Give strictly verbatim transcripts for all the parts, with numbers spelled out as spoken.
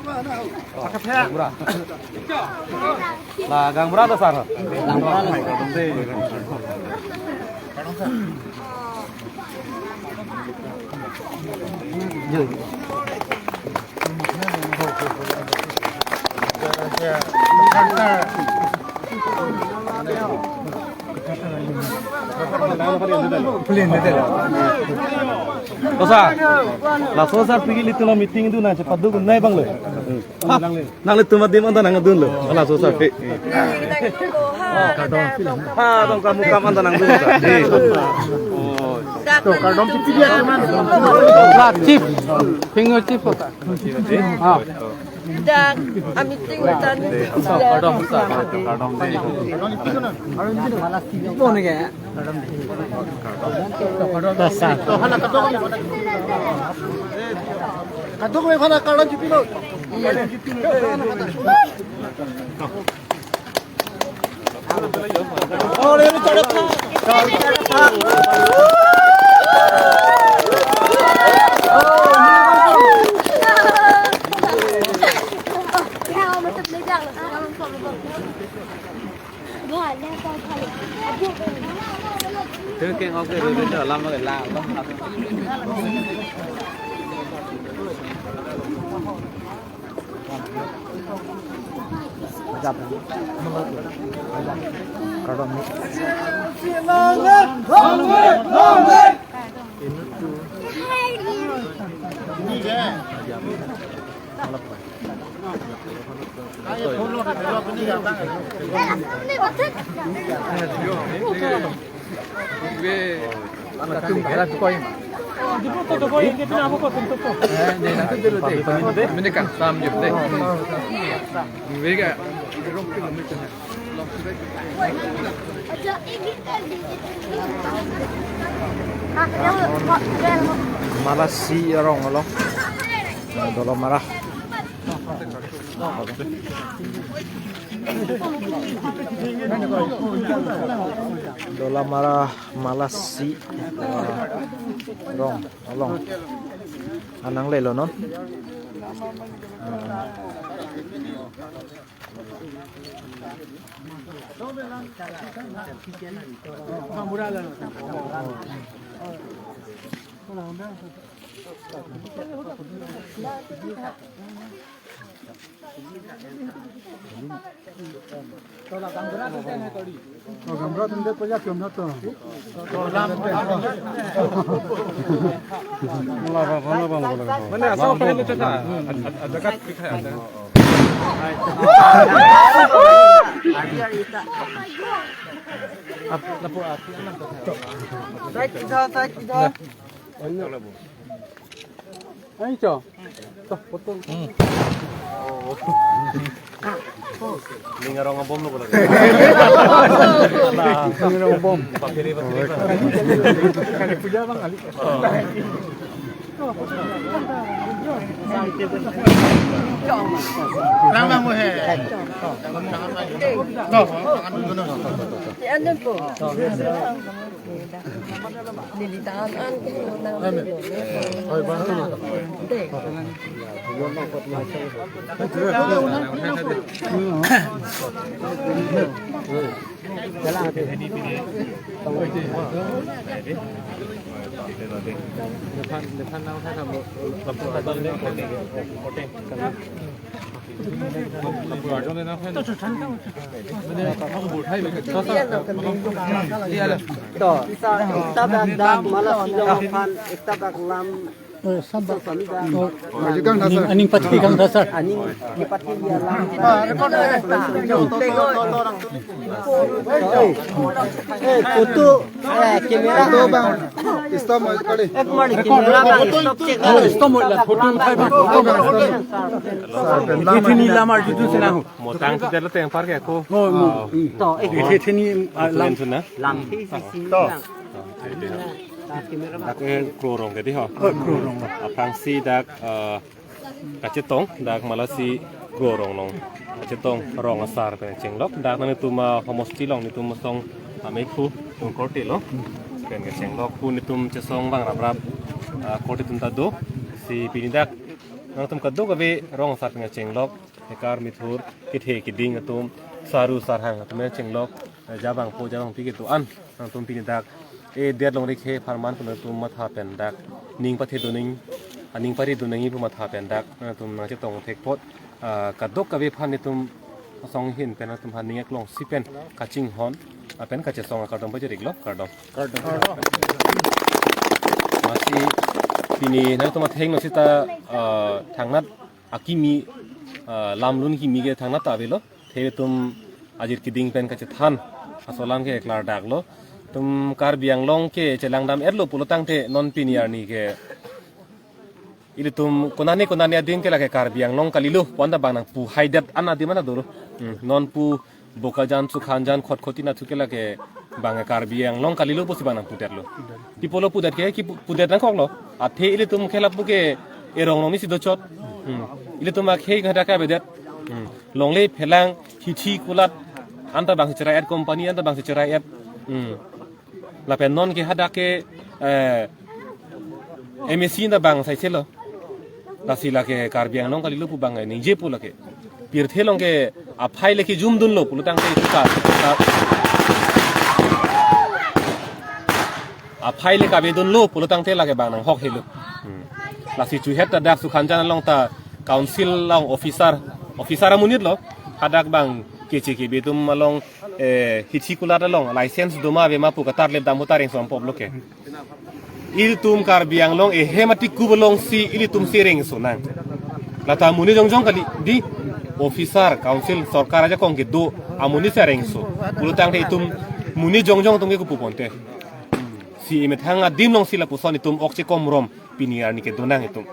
Gaonbura. La gaonbura do sar. Gaonbura. Kosa, laso asarpi ke ilitum meeting dun nangchepaduk un-e abang lo. Ha, nanglitum adim anta nangdunlo. Laso asarpi. Ha, tong kamu kam anta nangdun sa. Oh. Chief, finger chief. Ah. Dak, a meeting tan. Kardom, sir. Kardom, sir. Kadokave aphan akardom chipilo. Malasi arong along. Dolamara. Dolamara Malasi, eh, arong along. Anang lelo non. Mane asal apa ini tuh, nah? Ada, ada dekat kita ada. Ayo, Cho. Toh, potong. Ning arong abom lo bola. Ning arong abom. Pakiri, pakiri. Kali puja bang, kali. Lang bang mo he. Toh, tangan dulu. Nelitan an ke nang. To, sa ekta bak dak Malasi along aphan, ekta bak lam. Aning, aning pathi kang da, sir. Aning pathi dia lam. Eh, photo, eh, camera. Photo bang. Stop mo kali. Ek minute, camera bang, stop check. Oh, stop mo la, photo uthai bang. Photo bang, stop. Ithini lam arju tu sina ho. Motang tu jala teng par ke ko. Oh, mo. To, eh. Ithini, ah, lam. Lam thi si si. To. Lam. Dak ke Kro Rong ke di ho. Oh, Kro Rong. Aphrangsi dak, eh, kachetong, dak Malasi Kro Rong along kachetong rong asar pen chenglok. Dak nanglitum, ah, homosti along netum asong amekhu tum korte lo. Pen kachenglok pu netum chesong bang raprap, ah, korte atum ta do. Si pini dak Nangtum kadokave rong asar pen kachenglok, ekar mithur, kethe keding atum, saru sarhang atum kachenglok, eh, jabang po jabang pi kedo-an, nangtum pini dak, eh, det longri khe pharman pen atum matha pen dak, ning pathe doning, aning pari doning pu matha pen dak, nangtum nangchetong thek apot, ah, kadokave aphan itum asong ahin pen atum aphan ning aklong si pen kachinghon, ah, pen kachesong akardom pajir-iklo, kardom. Kardom. Masi pini nangtum athengno sita, ah, thangnat akimi, ah, lamlun kimi ke thangnat ta avelo. Athe itum ajir keding pen kachethan aso alam ke klardaklo. Itum Karbi Anglong ke chelangdam-etlo pulo tangte non pini arni ke ilitum konane konane adim ke lake Karbi Anglong kalilo pu anta bang nangpu haidet an adim anta dolo. Hmm, non pu Bokajan, Sukhanjan, Khatkhati anatthu ke lake bang Karbi Anglong kalilo pusi bang nangpudetlo. Pi apotlo pudet ke, ki pu-, pudet nangkoklo. Athe ilitum ke lapu ke erong rong ni si dochot. Hmm. Ilitum akhei hadak ke avedet. Hmm. Longle phelang hithi kulat anta bang si cherai-et, company anta bang si cherai-et. Hmm. Lapen non ke hadak ke, eh, M A C anta bang saiselo. Lasi lake Karbi Anglong kalilo pu bang ningje pu lake. Pirthe along ke aphai le kejumdunlo pulo tangte itum ka, ka, aphai le kavedunlo pulo tangte lake bang nanghok helo. Hmm. Lasi chuhet ta dak Sukhanjan along ta council along officer, officer amonitlo. Hadak bang keche kebe atum along, eh, hithi kulat along license doma avema pu katarlip dam ahut ta rengso ampoplo ke. Ilitum Karbi Anglong ehem atiku alongsi ilitum si rengso nang. Lata amonit jongjong kali, di officer, council, sorkar ajakong kedo amonit si rengso. Pulo tangte itum monit jongjong atum ke kopu ponte. Si emethang adim alongsi lapuson itum ok chekomrom pini arni ke donang itum.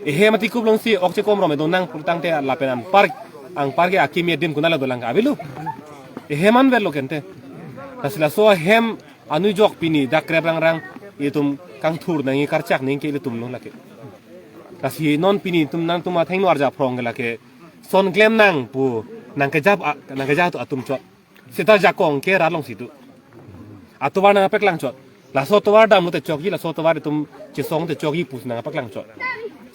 Ehem atiku alongsi ok chekomrom donang pulo tangte lapen anpar, anpar ke akimi adim konatlo dolang ke avelo. Ehem anvetlo kente. Lasi laso ahem anujok pini dak krep rangrang itum kangthur nangji karchak nangji ke ilitumlo lake. Lasi non pini itum nangtum athengno arjap phrong ke lake son klem nang pu nangkejap a-, nangkejap atum chot. Seta jakong ke rat alongsi do. Atovar nangpaklang chot. Laso tovar damlote chokji, laso tovar itum chesongte chokji pusi nangpaklang chot.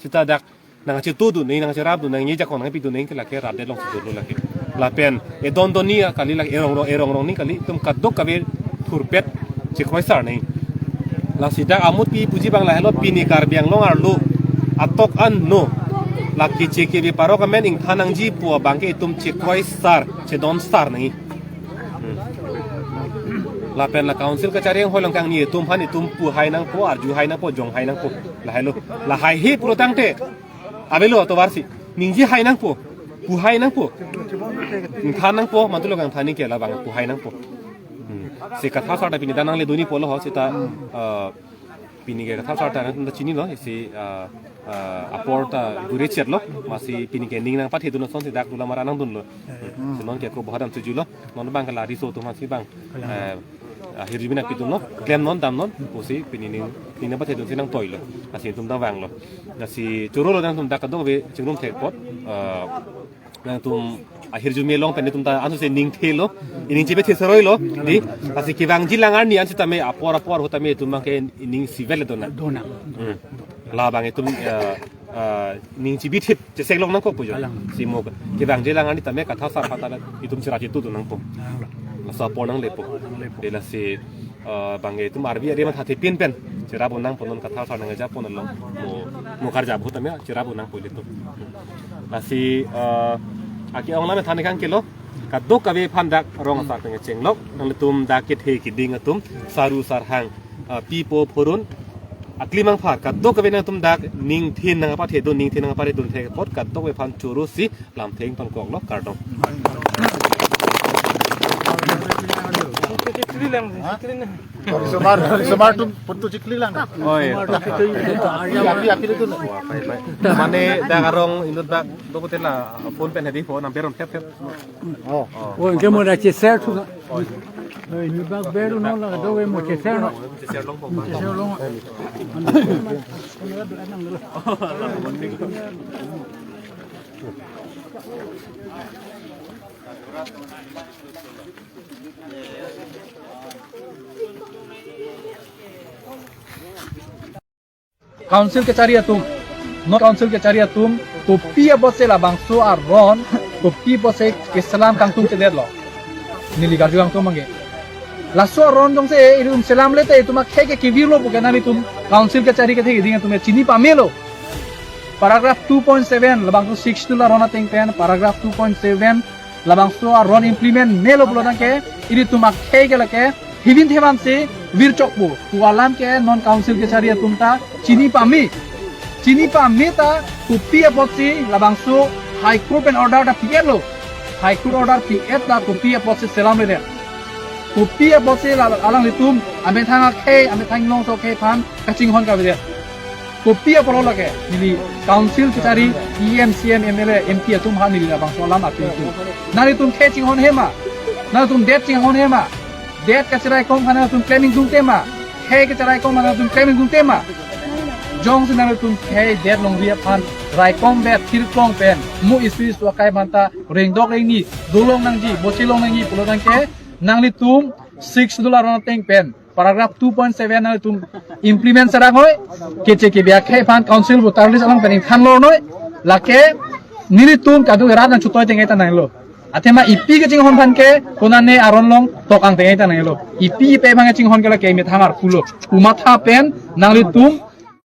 Seta dak nangchetudun nangji, nangcherapdun nangji, jakong nangpidun nangji ke lake rat det alongsi dolo lake. Lapen edon donni kali lake, erong rong, erong rong ni kali, itum kadokave thurpet chekroisar nangji. Lasi dak amut pi puji bang lahelo, pini Karbi Anglong arlo atok anno lake keche kebe parok amen ingthan nangji pu abang ke itum chekroisar, chedonsar nangji. Hmm. Lapen la council kachari anghoi along kangni atum aphan itum pu hai nangpo, arju hai nangpo, jong hai nangpo. Lahelo. Lahai he pulo tangte avelo atovar si. Ningje hai nangpo. Pu hai nangpo. Ingthan nangpo, mantulo kangthan ni ke labang pu hai nangpo. Hmm. Si kathar sarta pini dak nangle dun-ikpo lo ho seta, eh, pini ke kathar sarta nangtum ta chinilo, isi, eh, eh, apor ta guri chetlo, masi pini ke ning nangpathedun asonsi dak dula mara nangdunlo. Hmm. Si non ke ko bohadam tujulo, non bang ke la riso atum aphansi bang, eh, ahirjume nangpidunlo, klem non, dam non, pusi pini ning, ning nangpathedunsi nangtoilo. Lasi itum ta vanglo. Lasi chorolo nangtum dak kadokave chingrum thek apot, eh, nangtum ahirjume along pen itum ta ansose ning thelo, ining chepethe saroilo, di, lasi kevangji alang arni ansitame apor apor ahut tame itum abang ke ining sivel dona. Dona. Hmm. Labang itum, eh, eh, ning chibithit chesek long nangkok pu jo. Alang. Si mo kevangji alang arni tame kathar sar aphan ta itum chera chetudun nangpo. Alang. Laso apor nanglepo. Nanglepo. Di lasi, eh, bang itum arvi ari matha thepin pen cherap-un nangpo, non kathar sar nangkejapon along. Mo, mo karjap ahut tame cherap-un nangpo ilitum. Lasi, eh, ake-ong lam than kangkelo. Kadokave aphan dak rong asar pen kachenglok. Nanglitum dak kethe keding atum, saru sarhang, eh, pipo phurun, aklim angphar, kadokave nangtum dak ningthin nangpathedun, ningthin nangpathedun thek apot, kadokave aphan choro si lamthe ingtonkoklo, kardom. Sumar, sumar tum putu chikli lang. Oi. Api, api, api itu. Mane dak arong inut dak dokotela phone pen hedi phone number on tap tap. Oh. Oh, ke mo da cheser tu. Oi, inut dak beru non la do ke mo cheser non. Cheser long po. Cheser long. Council kachari atum, Non Council kachari atum kopi apotsi labangso aron, kopi apotsi keselam kangtung chedet lo. Neli karju kangtung mangge. Laso aron jongsi ilitum selam le te itum akhei ke kevir lo puke nanglitum Council kachari kethe keding atum chini pamelo. Paragraph two point seven, labangso Sixth Schedule aron ateng pen, paragraph two point seven, labangso aron implement melo pulo tangke, ilitum akhei ke lake, hibin theman si virchok pu. Pu alam ke non Council kachari atum ta chini pame. Chini pame ta kopi apotsi labangso High Court pen order ta pi-et lo. High Court order pi-et ta kopi apotsi selam le. Kopi apotsi la alanglitum, amethang akhei, amethang longso akhei aphan kachinghon kavedet. Kopi apotlo lake, neli Council kachari, E M, C M, M L A, M P atum aphan neli labangso alam api itu. Nanglitum khei chinghon he ma, nanglitum det chinghon he ma, det kachiraikom aphan nanglitum claiming dungte ma, khei kachiraikom aphan nanglitum claiming dungte ma. Jongsi nanglitum khei det longri aphan raikom vet thirklong pen, mo isi isu akai aphan ta rengdok rengni, dolong nangji, bochilong nangji pulo tangke, nanglitum Sixth Schedule aron ateng pen, paragraph two point seven nanglitum implement sarang noi, keche kebi akhei aphan Council voter list along pen ingthan lor noi, lake nelitum kadokave rat nangchotoi teng-et ta nanglo. Athema ipi kachinghon aphan ke, konane aron along tok-ang teng-et ta nanglo. Ipi ipe aphan kachinghon ke lake methang arpu lo. Pu matha pen, nanglitum